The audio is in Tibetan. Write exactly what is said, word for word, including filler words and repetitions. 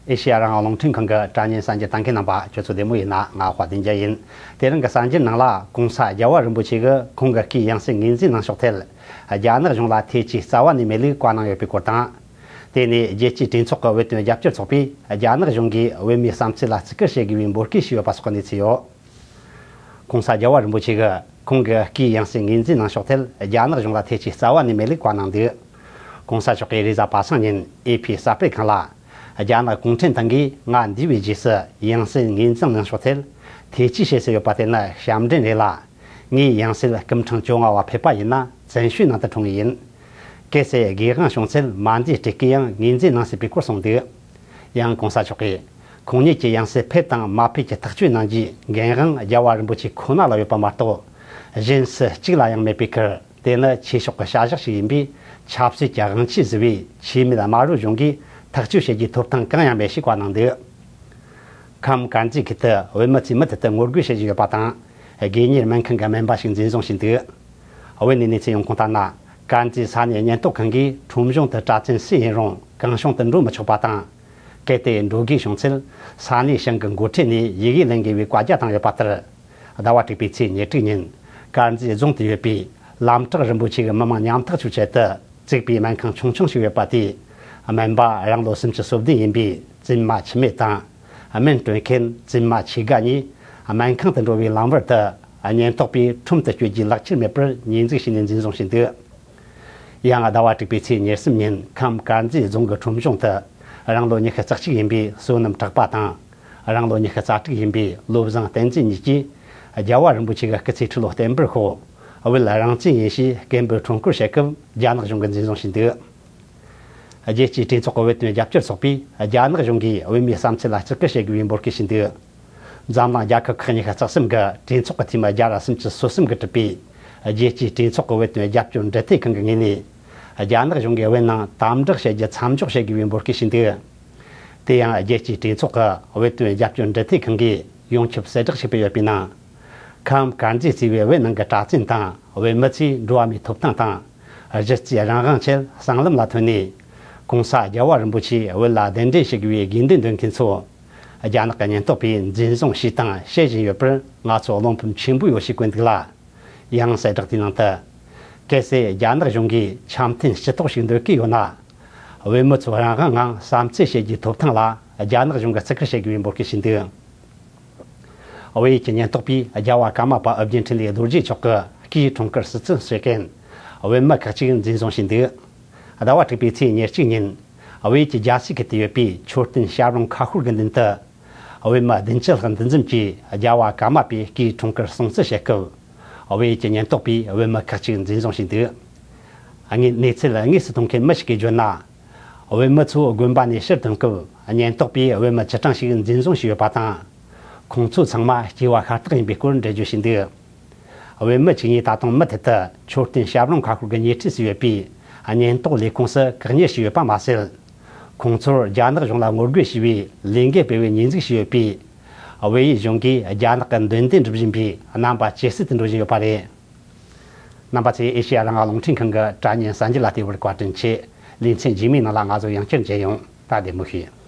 ཨེ་ཤེ་ཡ་རང་དབང་རླུང་འཕྲིན་ཁང་གི་དྲ་བརྙན་གསར་འགྱུར་ལྟ་མཁན་རྣམ་པ་ཁྱོད་ཚོ་བདེ་མོ་ཡིན་ན། ང་དཔལ་ལྡན་རྒྱལ་ཡིན། དེ་རིང་གི་གསར་འགྱུར་ནང་ལ་༸གོང་ས་རྒྱལ་བ་རིན་པོ་ཆེ་གིས་ཁོང་གི་སྐུའི་ཡང་སྲིད་ངོས་འཛིན་གནང་ཕྱོགས་ཐད། རྒྱ་ནག་གཞུང་ལ་ཐེ་ཇུས་རྩ་བ་ནས་མེད་ལུགས་བཀའ་གནང་ཡོད་པའི་སྐོར་དང་། དེ་ནས་རྒྱལ་སྤྱིའི་གྲོས་ཚོགས་ཀྱི་བོད་དོན་རྒྱབ་སྐྱོར་ཚོགས་པས་རྒྱ་ནག་གཞུང་གིས་བོད་མིའི་བསམ་ཚུལ་ལ་བརྩི་བཀུར་བྱེད་དགོས་པའི་འབོད་སྐུལ་ཞུས་ཡོད་པ་སོགས་ཀྱི་གནས་ཚུལ་ཡོད། ༸གོང་ས་རྒྱལ་བ་རིན་པོ་ཆེ་གིས་ཁོང་གི་སྐུའི་ཡང་སྲིད་ངོས་འཛིན་གནང་ཕྱོགས་ཐད་རྒྱ་ནག་གཞུང་ལ་ཐེ་ཇུས་རྩ་བ་ནས་མེད་ལུགས་བཀའ་གནང་འདུག ༸གོང་ས་མཆོག་གིས་རེས་གཟའ་པ་སངས་ཉིན་ཨེ་ཕི་གསར་སྤེལ་ཁང་ལ། རྒྱ་ནག་གུང་ཁྲན་ཏང་གིས་ང་འདས་པའི་རྗེས་སུ་ཡང་སྲིད་ངོས་འཛིན་གནང་ཕྱོགས་ཐད་ཐེ་ཇུས་བྱེད་སྲོལ་ཡོད་པ་དེ་ནི་ཞབས་འདྲེན་རེད་ལ། ངའི་ཡང་སྲིད་སྐུ་ཕྲེང་བཅོ་ལྔ་བ་ཕེབས་པ་ཡིན་ན་བཙན་བྱོལ་ནང་དུ་འཁྲུངས་ངེས་ཡིན། གལ་སྲིད་དགོས་དབང་བྱུང་ཚེ་མ་འདས་སྤྲུལ་སྐུ་ཡང་ངོས་འཛིན་གནང་སྲིད་པའི་སྐོར་གསུངས་འདུག་ཡང་༸གོང་ས་མཆོག་གིས་ཁོང་ཉིད་ཀྱི་ཡང་སྲིད་ཕེབས་དང་མ་ཕེབས་ཀྱི་ཐག་གཅོད་གནང་རྒྱུའི་འགན་དབང་རྒྱལ་བ་རིན་པོ་ཆེ་ཁོ་ན་ལ་ཡོད་པ་མ་གཏོགས། གཞན་སུ་གཅིག་ལ་ཡང་མེད་པའི་ཁར། དེ་ནི་ཆོས་ཕྱོགས་ཀྱི་བྱ་གཞག་ཞིག་ཡིན་པས། ཆབ་སྲིད་ཀྱི་དབང་ཆ་བཟུང་བའི་ཆོས་མེད་དམར་པོའི་གཞུང་གིས་ཐག་གཅོད་བྱེད་རྒྱུའི་ཐོབ་ཐང་གང་ཡང་མེད་ཞེས་བཀའ་གནང་འདུག་ཁམས་དཀར་མཛེས་ཁུལ་དུ་བོད་མི་ཚོས་མུ་མཐུད་དུ་ངོ་རྒོལ་བྱེད་བཞིན་ཡོད་པ་དང་། དགོས་གཉེར་སྨན་ཁང་གི་སྨན་པ་ཞིག་འཛིན་བཟུང་བྱས་འདུག་བོད་ནས་གནས་ཚུལ་ཡོང་ཁུངས་ལྟར་ན། དཀར་མཛེས་ས་གནས་ཉེན་རྟོག་ཁང་གིས་ཁྲོམ་གཞུང་དུ་གྲྭ་བཙུན་སུ་ཡིན་རུང་གང་བྱུང་དུ་འགྲོ་མི་ཆོག་པ་དང་། གལ་ཏེ་འགྲོ་དགོས་བྱུང་ཚེ། ས་གནས་གཞུང་གི་འགོ་ཁྲིད་ནས་ཡི་གེ་ལེན་དགོས་པའི་བཀའ་རྒྱ་བཏང་ཡོད་པ་ལྟར། ཟླ་བ་དྲུག་པའི་ཚེས་ཉེར་དྲུག་ཉིན། དཀར་མཛེས་རྫོང་དུ་ཡོད་པའི་ལམ་བྲག་རིན་པོ་ཆེ་གི་མི་དམངས་ཉམ་ཐག་ཚོའི་ཆེད་དུ་བཙུགས་པའི་སྨན་ཁང་ཆུང་ཆུང་ཞིག་ཡོད་པ་དེས། སྨན་པ་རང་ལོ་སུམ་ཅུ་སོ་བདུན་ཡིན་པའི་བཙུན་མ་འཆི་མེད་དང་། སྨན་སྤྲོད་མཁན་བཙུན་མ་ཆོས་དགའ་གཉིས། སྨན་ཁང་དུ་འགྲོ་བའི་ལམ་བར་དུ། ཉེན་རྟོག་པས་ཁྲོམ་དུ་སྐྱོད་རྒྱུའི་ལག་ཁྱེར་མེད་པར་ཉེས་འཛུགས་བྱས་ནས་འཛིན་བཟུང་བྱས་འདུག་ཡང་ཟླ་བ་དྲུག་པའི་ཚེས་ཉེར་གསུམ་ཉིན་ཁམས་དཀར་མཛེས་རྫོང་གི་ཁྲོམ་གཞུང་དུ། རང་ལོ་ཉི་ཤུ་རྩ་གཅིག་ཡིན་པའི་བསོད་ནམས་གྲགས་པ་དང་། རང་ལོ་ཉི་ཤུ་རྩ་དྲུག་ཡིན་པའི་བློ་བཟང་བསྟན་འཛིན་གཉིས་ཀྱིས། རྒྱལ་བ་རིན་པོ་ཆེ་གི་སྐུ་ཚེའི་ཁྲི་ལོ་བརྟན་པར་ཤོག་བོད་རང་བཙན་ཡིན་ཞེས་སྐད་འབོད་ཁྲོམ་སྐོར་བྱེད་སྐབས་རྒྱ་ནག་གཞུང་གིས་འཛིན་བཟུང་བྱས་འདུག་རྒྱལ་སྤྱིའི་གྲོས་ཚོགས་ཀྱི་བོད་དོན་རྒྱབ་སྐྱོར་ཚོགས་པས་རྒྱ་ནག་གཞུང་གིས་བོད་མིའི་བསམ་ཚུལ་ལ་བརྩི་བཀུར་བྱེད་དགོས་པའི་འབོད་སྐུལ་བྱས་འདུག་འཛམ་གླིང་རྒྱལ་ཁབ་ཁག་ཉི་ཤུ་རྩ་གསུམ་གྱི་གྲོས་ཚོགས་ཀྱི་འཐུས་མི་བརྒྱ་དང་སུམ་ཅུ་སོ་གསུམ་གྱིས་གྲུབ་པའི་རྒྱལ་སྤྱིའི་གྲོས་ཚོགས་ཀྱི་བོད་དོན་རྒྱབ་སྐྱོར་འབྲེལ་མཐུད་ཁང་གི་ངོས་ནས། རྒྱ་ནག་གཞུང་གིས་བོད་ནང་དམ་དྲག་བྱེད་རྒྱུ་མཚམས་འཇོག་བྱེད་དགོས་པའི་འབོད་སྐུལ་བྱས་འདུག་དེ་ཡང་རྒྱལ་སྤྱིའི་གྲོས་ཚོགས་ཀྱི་བོད་དོན་རྒྱབ་སྐྱོར་འབྲེལ་མཐུད་ཁང་གིས་ཡོངས་ཁྱབ་གསལ་བསྒྲགས་ཤིག་སྤེལ་ཡོད་པའི་ནང་། ཁམས་དཀར་མཛེས་གཙོས་པའི་བོད་ནང་གི་གྲྭ་བཙུན་དང་བོད་མི་ཚོས་འགྲོ་བ་མིའི་ཐོབ་ཐང་དང་། གཞི་རྩའི་རང་དབང་ཆེད་སྲང་ལམ་ལ་ཐོན་ནས། ༸གོང་ས་རྒྱལ་བ་རིན་པོ་ཆེའི་བོད་ལ་གདན་འདྲེན་བྱེད་དགོས་པའི་དགོས་འདུན་འདོན་མཁན་ཚོ། རྒྱ་ནག་གི་ཉེན་རྟོག་པས་འཛིན་བཟུང་བྱས་དང་བྱེད་བཞིན་ཡོད་པར་ང་ཚོ་བློ་ཕམ་ཆེན་པོ་ཡོད་ཞེས་བཀོད་འདུག་ལ། ཡང་གསལ་བསྒྲགས་དེའི་ནང་དུ། གལ་སྲིད་རྒྱ་ནག་གཞུང་གིས་འཆམ་མཐུན་སྤྱི་ཚོགས་ཤིག་འདོད་ཀྱི་ཡོད་ན། བོད་མི་ཚོ་རང་དབང་ངང་བསམ་ཚུལ་བཤད་རྒྱུའི་ཐོབ་ཐང་ལ་རྒྱ་ནག་གཞུང་གིས་བརྩི་བཀུར་བྱེད་དགོས་པའི་འབོད་སྐུལ་བྱས་འདུག་བལ་ཡུལ་གྱི་ཉེན་རྟོག་པས་རྒྱལ་བ་ཀརྨ་པ་ཨོ་རྒྱན་འཕྲིན་ལས་རྡོ་རྗེ་མཆོག་གི་སྐུའི་འཁྲུངས་སྐར་སྲུང་བརྩི་བྱེད་མཁན་བོད་མི་ཁག་ཅིག་འཛིན་བཟུང་བྱས་འདུག་ཟླ་བ་དྲུག་པའི་ཚེས་ཉེར་གཅིག་ཉིན། བལ་ཡུལ་གྱི་རྒྱལ་སའི་ཁུལ་དུ་ཡོད་པའི་མཆོད་རྟེན་བྱ་རུང་ཁ་ཤོར་གྱི་མདུན་དུ། བོད་མི་བདུན་ཅུ་ལྷག་འདུ་འཛོམས་ཀྱིས་རྒྱལ་བ་ཀརྨ་པའི་སྐུའི་འཁྲུངས་སྐར་སྲུང་བརྩི་བྱེད་སྐབས། བལ་ཡུལ་གྱི་ཉེན་རྟོག་པས་བོད་མི་ཁག་ཅིག་འཛིན་བཟུང་བྱས་འདུག་གནས་ཚུལ་དངོས་སུ་མཐོང་མཁན་མི་ཞིག་གིས་བརྗོད་ན། བོད་མི་ཚོ་དགོན་པ་ནས་ཕྱིར་ཐོན་སྐབས་ཉེན་རྟོག་པས་བོད་མི་བཅུ་གྲངས་ཤིག་འཛིན་བཟུང་བྱས་ཡོད་པ་དང་། ཁོང་ཚོ་ཚང་མ་སྐྱེས་པ་ཤ་སྟག་ཡིན་པའི་སྐོར་འགྲེལ་བརྗོད་བྱས་འདུག་བོད་མི་བཅུ་གཉིས་ད་དུང་མུ་མཐུད་དུ་མཆོད་རྟེན་བྱ་རུང་ཁ་ཤོར་གྱི་ཉེ་འཁྲིས་སུ་ཡོད་པའི་ཉེན་རྟོག་ལས་ཁུངས་སུ་བཀག་ཉར་བྱས་ཡོད་པ་མ་ཟད། ཁོང་ཚོར་རྒྱ་ནག་གཞུང་ལ་ངོ་རྒོལ་བྱས་པའི་ལས་འགུལ་སྤེལ་བའི་ཉེས་འཛུགས་བྱས་ཡོད་པས། བལ་ཡུལ་གཞུང་གིས་རྒྱ་ནག་གི་འདུན་ལྡན་སྒྲུབ་བཞིན་པའི་རྣམ་པ་ཇེ་གསལ་དུ་འགྲོ་བཞིན་ཡོད་པ་རེད། རྣམ་པ་ཚོས་ཨེ་ཤེ་ཡ་རང་དབང་རླུང་འཕྲིན་ཁང་གི་དྲ་བརྙན་གསར་འགྱུར་ལ་བལྟས་པར་བཀའ་དྲིན་ཆེ། ལེ་ཚན་རྗེས་མའི་ནང་ལ་ང་ཚོ་ཡང་བསྐྱར་མཇལ་ཡོང་། ད་བདེ་མོ་བྱོས།